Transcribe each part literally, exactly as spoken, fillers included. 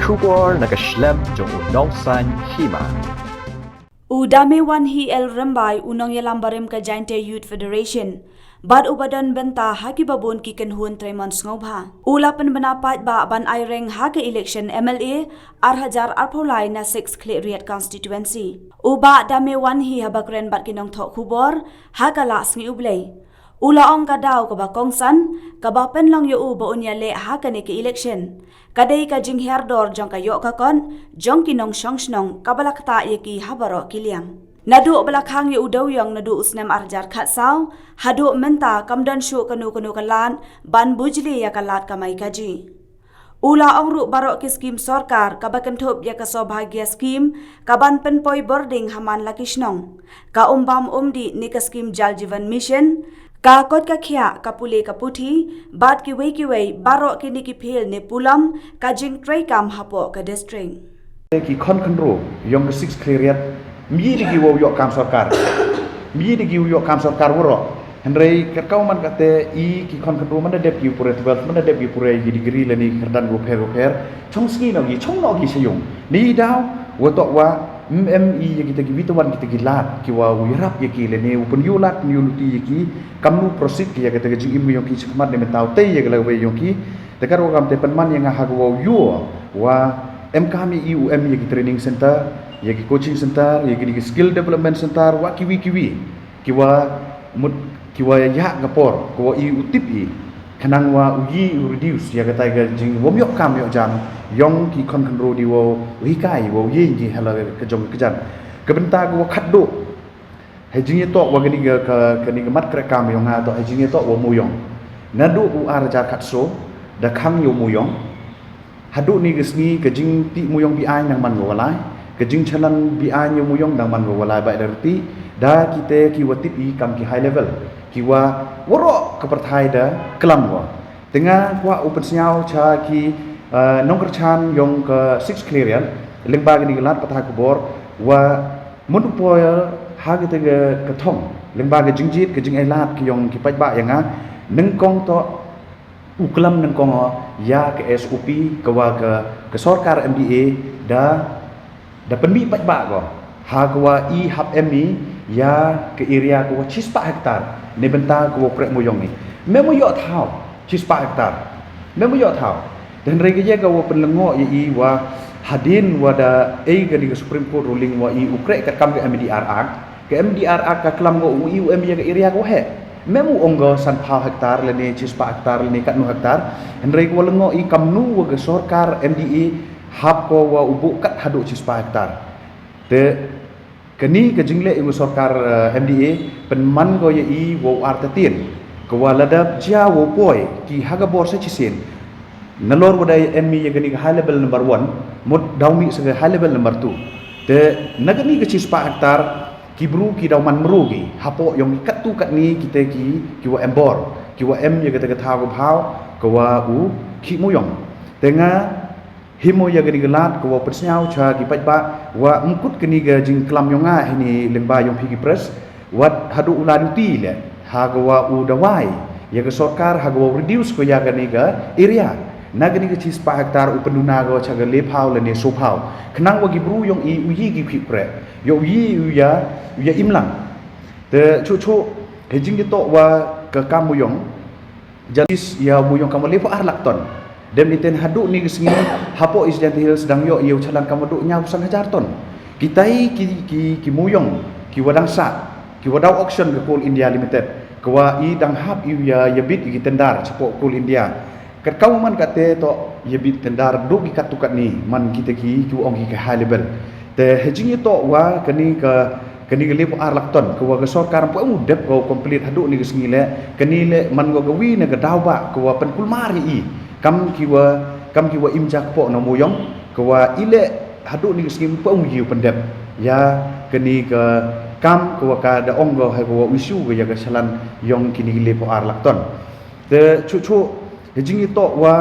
Khubor na ka shlem jong u Nongsaiñ Hima. U Damewanhi L Rymbai, u nongyalam barim ka Jaintia Youth Federation bad u ba don bynta ha ki babun ki kynhun trei mon sngewbha, u la pynbna paidbah ban aireng ha ka election M L A ar hajar arphew lai na six Khliehriat constituency. U Bah Damewanhi haba kren bad ki nongthoh khubor ha ka Lahsngi U Blei, u la ong ka daw kaba kongsan kaba pynlong ya u ba un ïaleh ha kane ka election ka dei ka jinghiar dor jong ka ïoh ka kot jong ki nongshong shnong kaba la ktah ya ki ha baroh ki liang. Naduh ba la khang ya u dewïong naduh u snem ar hajar khatsaw haduh mynta, kam don shuh kano kano ka lad ban bujli ya ka lad kamai kajih. U la ong ruh baroh ki skim sorkar kaba kynthup ya ka Saubhagya skim kaban pynpoi bording ha man la ki shnong, ka Umbam Umdih ne ka skim Jal Jeevan Mission, ka kot ka khiah, ka pule ka puthi bad kiwei kiwei, baroh kine ki phel ne pulom ka jingtreikam hapoh ka district. Ki khon khynroo yong ka six Khliehriat, ym ye de ki wow ïoh kam sorkar. Ym ye de ki wow ïoh kam sorkar waroh. Hynrei kat kaw man kate i ki khon khynroo man da dep ki pure twelve, man da dep ki pure ki degree lane kyrdan ki wapher wapher, chong sngi noh ki, chong noh ki sha yung. Ni daw wa toh wa ym em i ya kita ki witawan, kita ki lad ki wow ïarap ya ki lane u pynïoh lad pynïoh luti ya ki, kamnu proceed ki ya kata ka jingim yong ki shakhmat ne mynta u tei ya ka lawei yong ki. Te kat wa kam te pynman ya nga ha ka wow ïoh wa em kam ya i u em ya ki training center, ya ki coaching center, ya ki, ki skill development center, wa kiwi kiwi. Ki wa mut, ki wa ïa ka por ka wa i u tip i, khnang wa u ye u reduce ïa kata ka jingwym ïoh kam ïoh jam yong ki khon khynroo, di wow hikai wow ye ngi hala ka jong ka jan. Ka bynta ka wa khatduh, hei jingïatoh wa kani ka, ka, kani ka mat kreh kam yong nga toh hei jingïatoh wa mooyong. Naduh u ar hajar khatsaw da khang ïa u mooyong. Haduh ni ka sngi ka jingtih mooyong bi-aiñ dang man ka wa lai, ka jingchalan bi-aiñ ïa mooyong dang man ka wa lai, ba da rti da kite ki wa tip i kam ki high level, ki wa waroh ka pyrthai da klam wa. Te nga kwah u pynsngew cha ki, ah, nongkyrchan yong ka six Khliehriat lyngba kani ka lad pathai khubor wa mut u poi ha kata ka, ka thong lyngba ka jingjied ka jingailad ki yong ki paidbah ïa nga, nyngkong toh u klam nyngkong o ïa ka S O P ka wa ka, ka sorkar M D A da, da pynmih paidbah ko ha ka wa i hap em i ïa ka area ka wa chispah hektar ne bynta ka wa kreh mooyong i. Me mo ïoh thaw chispah hektar, me mo ïoh thaw. Te hynrei ka ïa ka wa pynlyngngoh ïa i wa hadien wa da ei kani ka Supreme Court ruling wa i u kreh katkam ka M D R Act, ka M D R Act ka klam ko u i u em ïa ka area ka wa heh. Me mo ong ko sanphaw hektar lane chispah hektar lane katno hektar. Hynrei ka wa lyngngoh i kamnu wa ka sorkar M D A hap ko wa u buh kat haduh chispah hektar. Te kani ka jingleh yong ka sorkar, eh, M D A pynman ko ïa i wa u artatien ka wa lada jia wa u poi ki ha ka bor sa chisien, nalor wa da em i ïa kani ka high level number one, mut daw mih sa ka high level number two. Te na kani ka chispah hektar ki bru ki daw man mru ki hapoh yong ki katto katne kite ki, ki wa em bor, ki wa em ïa kata ka thaw ka bhaw ka wa u khih mooyong. Te nga himo ïa kani ka lad ka wa pynsngew cha ki paidbah wa mkut kani ka jingklam yong nga hini lyngba yong phi ki press, wat haduh u la duti le ha ka wa u dawai ïa ka sorkar ha ka wa u reduce ko ïa kani ka area na kani ka chispah hektar u pynduna ko cha ka lephaw lane sophaw, khnang wa ki bru yong i u ye ki khih kreh, ïa u ye u ïa, u ïa imlang. Te chuh chuh hei jingïatoh wa ka kam mooyong, jan ïa mooyong kam wa lephaw ar lak ton. Dem iten haduh ni ka sngi hapoh East Jaintia Hills dang ïoh ïa u chalan kam wa duh ynñiaw san hajar ton. Kitai ki, ki, ki mooyong ki wa dang sah, ki wa daw auction ka Coal India Limited, ka wa i dang hap i ïa, ïa bid i ki tender chapoh Coal India. Kat ka wa man kate toh ïa bid tender duh ki katto katne man kite ki, ki wa ong ki ka high level. Te hei jingïatoh wa kani ka, kani ka lephaw ar lak ton ka wa ka sorkar ym pu em u dep ko complete haduh ni ka sngi le, kani le man ko ka wi na ka daw ba ka wa pynkulmar ïa i kam ki wa, kam ki wa im jakpoh na mooyong, ka wa i le haduh ni ka sngi ym pu em u ye u pyndep ïa kani ka kam ka wa ka da ong ko hei ka wa u issue ka ïa ka chalan yong kini ki lephaw ar lak ton. Te chuh chuh hei jingïatoh wa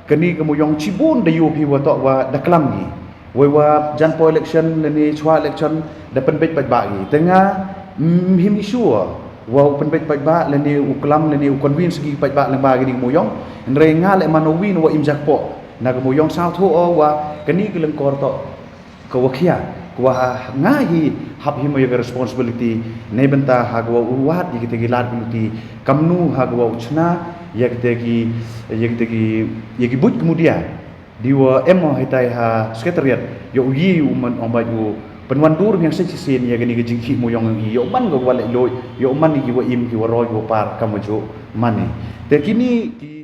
kani ka mooyong chibun da ïoh phi wa toh wa da klam ki. Wei wa jan poi election lane chwa election da pynbeit paidbah ki. Te nga, mm, him issue wa u pynbeit paidbah lane u klam lane u convince ki paidbah lyngba kini ki mooyong. Hynrei nga le man u wi na wa im jakpoh. Na ka Mooyong South ho o wa kani ka lyngkor toh ka wa khia, ka wa ha nga hi hap hi mo ya ka responsibility neibynta ha ka wa u wad ya kitæ ki laad ki luti, kamnu ha ka wa u chna ya kitæ ki, ya kitæ ki, ya ki buit ki mudia. Deiwa em o heitai ha secretariat yow ye u man ong bait u pynwandur biang sa chisien ya kani ka jingkhih mooyong yong i, yow man ka wa leh loi, yow man i ki wa im ki wa roi ki wa par kam wa jooh man i. Tæ kini ki